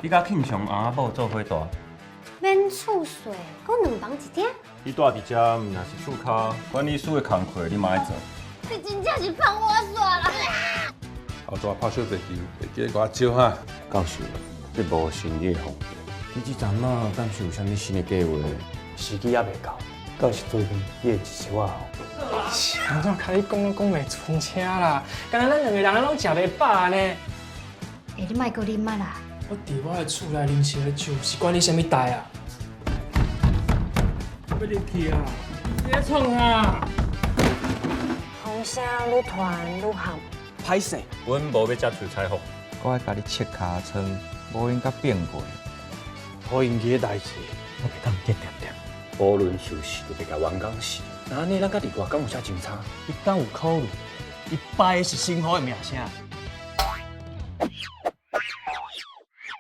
你佮慶祥翁仔某做伙住？免厝稅，閣兩房一廳。你住佇遮，毋若是厝跤，管理師的工課你嘛愛做。你真正是放我煞啦！後續拍小地球，會記得共我招哈。教授，這無是你的風格。你這陣仔敢是有啥物新的計劃？時機猶未到，到時陣你會支持我。是按怎共你講攏講袂出聲啦？敢若咱兩個人攏食袂飽呢？欸，你莫閣啉啊啦！我佇我的厝內啉燒酒，是關你啥物代啊？欲入去啊！你咧創啥？風聲愈傳愈響。歹勢，阮無欲接受採訪。閣愛共你切尻川，無閒佮變過。陶英傑的代誌，我袂當一點點。無論是毋是特別共員工死，那按呢咱佮佇外敢有啥相差？伊敢有考慮？伊敗的是新好的名聲。